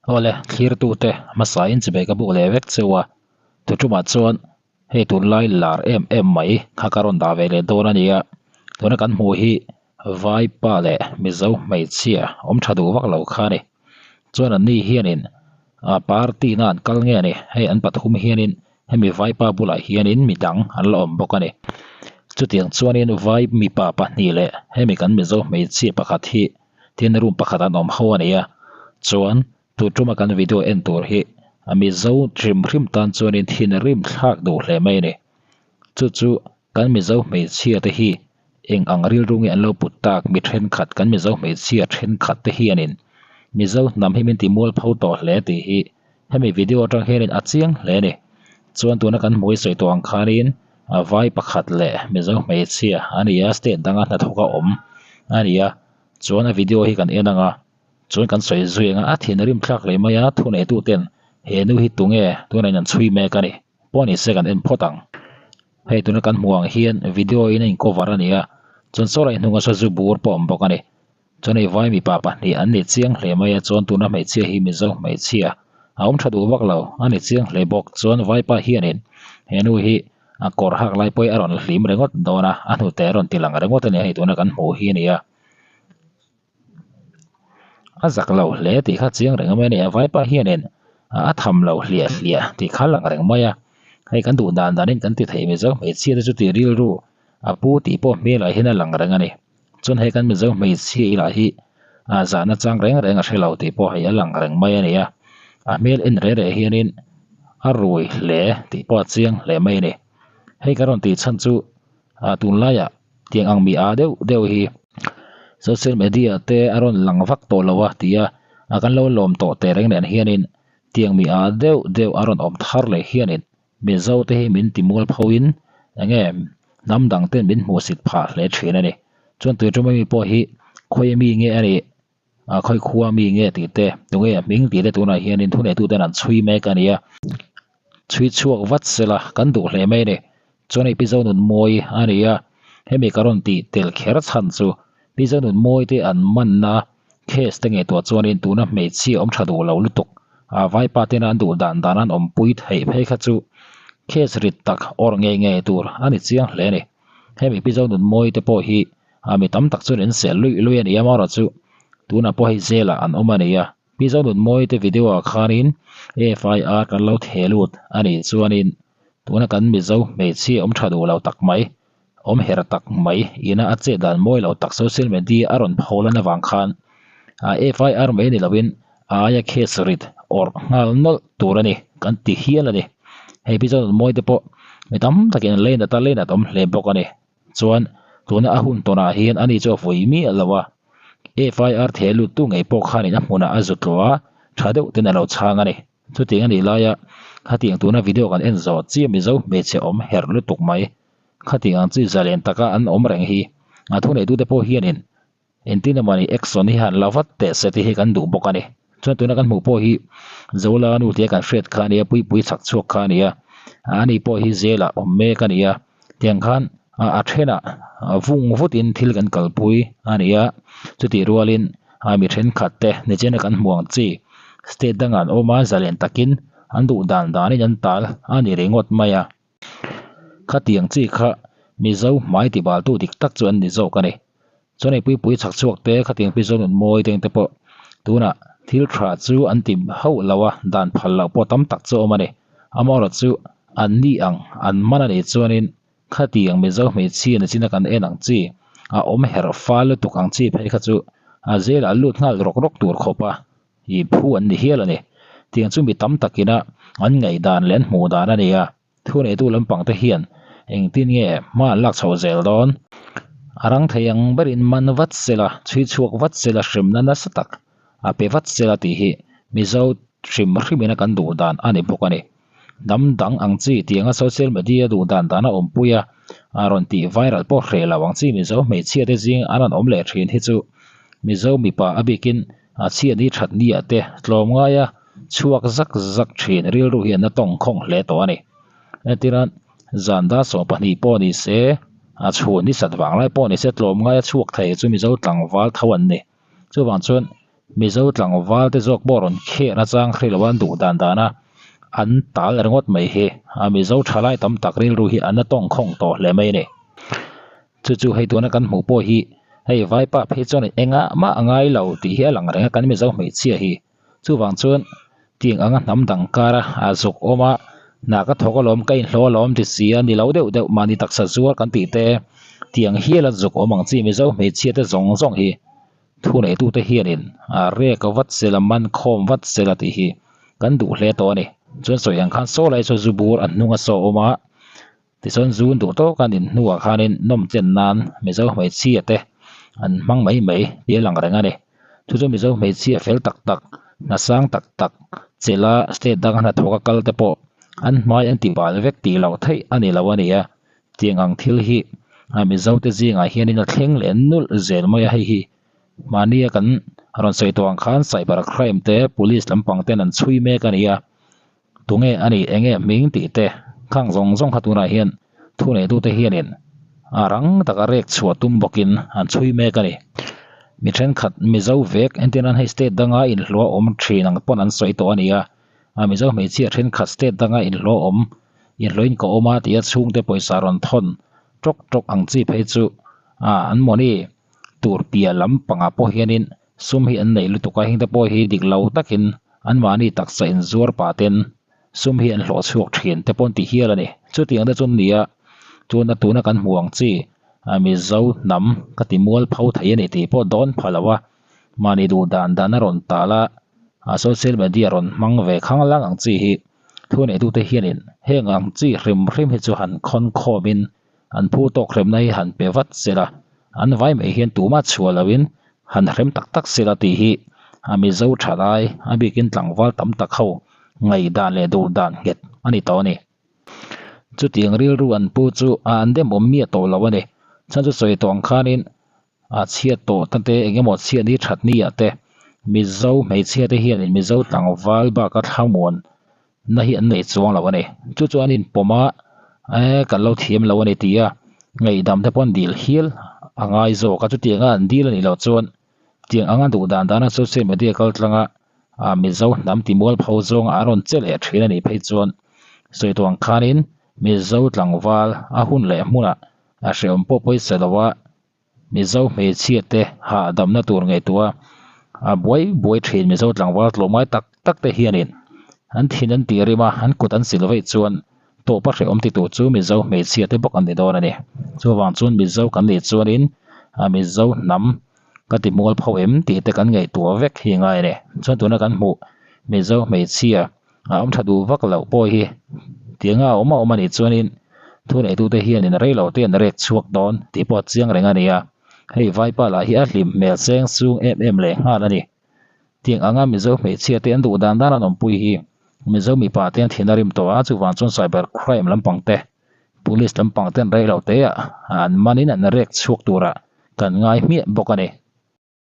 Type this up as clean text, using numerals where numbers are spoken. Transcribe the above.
Awle, thlirtute hmasain chibei ka buk leh vek cheu a, tuṭumah chuan hei tunlai lar em em mai kha ka rawn dah ve leh dawn a ni a, tuna kan hmuh hi Vaipa leh Mizo hmeichhia awm tha duh vak lo kha a ni. Chuan an ni hianin a party na an kal nge a ni, hei an pathum hianin hemi Vaipa bulah hianin midang an la awm bawk a ni. Chutiang chuanin Vai mipa pahnih leh hemi kan Mizo hmeichhia pakhat hi Tin room pakhat an awm ho a ni a, chuan tu tuma kan video en tur hi a Mizo hrim hrim tan chuanin thinrim thlak duh hle mai a ni. Chu chu kan Mizo hmeichhia te hi eng ang rilru nge an lo put tak mi thenkhat kan Mizo hmeichhia thenkhat te hianin Mizo hnam hi min ti mualpho tawh hle tih hi hemi video atang hianin a chiang hle a ni. Chuan tuna kan hmui sawi tawh ang khanin vai pakhat leh Mizo hmeichhia a ni a, state danga hnathawk a awm a ni a, chuan a video hi kan en ang a, chuan kan sawi zui ang a, a thinrim thlak hle mai a, thuneitu ten he nu hi tunge tunah in an chhui mek a ni, pawh ni se kan en phawt ang. Hei tuna kan hmuh ang hian video in a in cover a ni a, chuan saw lai hnunga saw zu bur pawh a awm bawk a ni. Chuan hei vai mipa pahnih an ni chiang hle mai a, chuan tuna hmeichhia hi Mizo hmeichhia a awm tha duh vak lo a ni chiang hle bawk. Chuan vaipa hianin he nu hi a kawr hak lai pawhin a rawn hlim ringawt dawn a, a hnute a rawn ti lang ringawt a ni hei tuna kan hmuh hi a ni a. A zak lo hle tih kha chiang reng mai a ni a, vaipa hianin a tham lo hliah hliah tih kha a lang reng mai a, hei kan duh dan danin kan ti thei Mizo hmeichhia te chu tih rilru a pu tih pawh hmelah hian a lang reng a ni. Chuan hei kan Mizo hmeichhia ilah hi a zahna chang reng reng a hre lo tih pawh hei a lang reng mai a ni a, a hmel en reh reh hianin a rui hle tih pawh a chiang hle mai a ni. Hei ka rawn tih chhan chu ah tunlaiah tiang ang mi ah deuh deuh hi social media te a rawn lang vak tawh lo a ti a, a kan lo lawm tawh teh reng nen hianin tiang mi ah deuh deuh a rawn awm thar leh hianin Mizo te hi min ti mual pho in enge hnam dang ten min hmuhsit phah hle thin a ni. Chuan tui tuma mi pawh hi khawi mi nge a nih a khawi khua mi nge tih te tunge a hming tih te tunah hianin thuneitu ten an chhui mek a ni a. Chhui chhuak vat sela kan duh hle mai a ni. Chuan hei Pi Zonunmawi a ni a, hemi ka rawn tih tel kher chhan chu Pi Zonunmawi te an manna case te ngaihtuah chuanin tuna hmeichhia awm tha duh lo lutuk a vaipa tena an duh dan dan an awmpui theih phei kha chu case rit tak awrh ngei ngei tur a ni chiang hle a ni. Hemi Pi Zonunmawi te pawh hi a mi tam tak chuan in sel luih luih a ni a, amaherawhchu tunah pawh hei zelah an awm a ni a. Pi Zonunmawi te video ah khanin FIR kan lo theh lut a nih chuanin tuna kan Mizo hmeichhia awm tha duh lo tak mai, awm her tak mai ina a chet dan mawi lo tak social media a rawn pho lan avang khan FIR mai ni lovin a aia case rit awrh nghal nawlh tur a ni kan ti hial a ni. Hei Pi Zonunmawi te pawh mi tam takin an leinat a leinat awm hle bawk a ni. Chuan tuna a hun tawnah hian ani chu a vawi miah lo a, FIR theh lut tu ngei pawh khanin a hmunah a zut tawh a, tha deuh ten a lo chhang a ni. Chutiang a nih laia khatiang tuna video kan en zawh chiah Mizo hmeichhe awm herh lutuk mai. Khatiang ang chi zalen taka an awm reng hi a thuneitute pawh hianin Engtin emawni action hi han la vat teh se tih hi kan duh bawk a ni. Chuan tuna kan hmuh pawh hi Zola nu tia kan hriat kha a nia, Puipui chhak chhuak kha a nia, ani pawh hi zelah awm mek a ni a, tiang khan a thenah vung vutin thil kan kalpui a ni a, chutih rualin mi thenkhat te nichina kan hmuh ang chi state dangah an awm a, zalen takin an duh dan danin an tal a ni ringawt mai a. Khatiang chi kha Mizo hmai tibaltu dik tak chu an ni zawk a ni. Chuan hei puipui chhak chhuak te khatiang pi zawn mawi te te pawh tunah thil tha chu an ti hauh lo a, dan phal loh pawh tam tak chu a awm a ni. Amaherawhchu chu an ni ang an man a nih chuanin khatiang Mizo hmeichhia ni china kan en ang chi a awm herh fal lutuk ang chi phei kha chu a zelah lut nghal rawk rawk tur khawp a. Ih phu an ni hial a ni. Tiang chu mi tam takina an ngaihdan leh an hmuh dan a ni a, thuneitu lampang te hian engtin nge hma an lak chhoh zel dawn? A rang thei ang berin man vat sela, chhui chhuak vat sela hremna nasa tak a pe vat sela tih hi Mizo hrim hrimina kan duh dan a ni bawk a ni. Hnam dang ang chi tianga social media duh dan dan a awmpui a, a rawn tih viral pawh hreh lo ang chi Mizo hmeichhia te zing an rawn awm leh thin hi chu Mizo mipa a bikin A chhiat hi that ni ah te tlawm ngai a, chhuak zak zak thin rilru hian a tawng khawng hle tawh a ni. Entirna, zan dar 12 pawh ni se, a chhun ni sat vang lai pawh ni se tlawm ngai a chhuak thei chu Mizo tlangval tho an ni. Chuvang chuan Mizo tlangval te zawk pawh rawn kher nachang hrih lo a an duh dan dan a an tal ringawt mai hi a Mizo thalai tam tak rilru hi an la tawngkhawng tawh hle mai a ni. Chu chu hei tuna kan hmuh pawh hi hei vaipa phei chuan engah mah a ngai lo tih hi a lang reng a kan Mizo hmeichhia hi. Chuvang chuan tiang anga hnam dang kara a zuk awm a, hna ka thawk alawm ka inhlawh alawm ti si a ni lo deuh deuh mahni taksa zuar kan tih te tiang hial a zuk awm ang chi Mizo hmeichhia te zawng zawng hi thu neitute hianin a rek vat sela man khawm vat sela tih hi kan duh hle tawh a ni. Chuan sawi ang khan saw lai chu zu bur a hnung a saw awm a. Tichuan zun duh tawk an in hnuah khanin nawm chen nan Mizo hmeichhia te an hmang mai mai tih a lang reng a ni. Chu chu Mizo hmeichhia fel tak tak, hna sang tak tak, chela state danga hnathawka kal te pawh an hmai an ti bal vek tih loh theih a ni lo a ni a. Tiang ang thil hi Mizo te zingah hianin a thleng leh nulh zel mai a hei hi. Mahnia kan rawn sawi tawh ang khan cyber crime te police lampang ten an chhui mek a ni a. Tunge a nih enge hming tih te khang zawng zawng kha tunah hian thuneitute hianin a rang taka rek chhuah tum bawkin an chhui mek a ni. Mi thenkhat Mizo vek entir nan hei state danga inhlawh awm thin ang pawn an sawi tawh a ni a, a Mizo hmeichhia thenkhat state danga inhlawh awm inhlawhin ka awm a tia chhungte pawisa rawn thawn tawk tawk ang chi phei chu a an mawni tur piah lam pangah pawh hianin Sum hi an neih lutuk a, hengte pawh hi dik lo takin anmahni taksa inzuar pah ten sum hi an hlawh chhuak thin te pawh an ti hial a ni. Chutiang te chu an ni a, tuna tuna kan hmuh ang chi Mizo hnam ka ti mual pho thei a ni tih pawh dawn pha lo a, mahni duh dan dan a rawn tal a, social media rawn hmang ve khang lang ang chi hi thu neitute hianin heng ang chi hrim hrim hi chu han khawn khawmin An phu tawk hremna hi han pe vat sela, an vai mai hian tumah chhuah loin han hrem tak tak sela tih hi a Mizo thalai, a bikin tlangval tam tak ho ngaihdan leh duhdan nghet a ni tawh a ni. Chutiang rilru an pu chu a an demawm miah tawh lo a ni. Chhan chu sawi tawh ang khanin a chhiat tawh ta te eng emaw chhiat ni that ni ah te Mizo hmeichhia te hianin Mizo tlangval baka thlamuan na hi an nei chuang lo a ni. Chu chu an inpawm a, e kan lo thiam lo a ni tih a ngaihdam te pawh an dil hial a ngai zawk a, chutianga an dil a nih loh chuan tiang anga duh dan dana social media kal tlanga ah Mizo hnam ti mualpho zawnga an rawn che leh thin a nih phei chuan sawi tawh ang khanin Mizo tlangval a hun leh hmunah a hrehawm pawh pawisa lo a, Mizo hmeichhia te hahdamna tur ngaihtuah a buai buai thin Mizo tlangval tlawmngai tak tak te hianin an thin an tih rim a, an kut an sil vaih chuan tawpa hrehawm ti tur chu Mizo hmeichhia te bawk an ni dawn a ni. Chuvang chuan Mizo kan nih chuanin a Mizo hnam ka ti mual pho em tih te kan ngaihtuah vek hi ngai a ni. Chuan tuna kan hmuh Mizo hmeichhia a awm tha duh vak loh pawh hi tianga a awm a awm a nih chuanin thuneitute hianin rei lo te an rek chhuak dawn tih pawh a chiang reng a ni a, hei vaipa lah hi a hlim hmel seng sung em em leh nghal a ni. Tiang anga Mizo hmeichhia te an duh dan dan an awmpui hi Mizo mipa te an thin a rim tawh a, chuvang chuan cyber crime lampang te police lampang te an rei lo te ah an manin an rek chhuak turah kan ngai hmiah bawk a ni.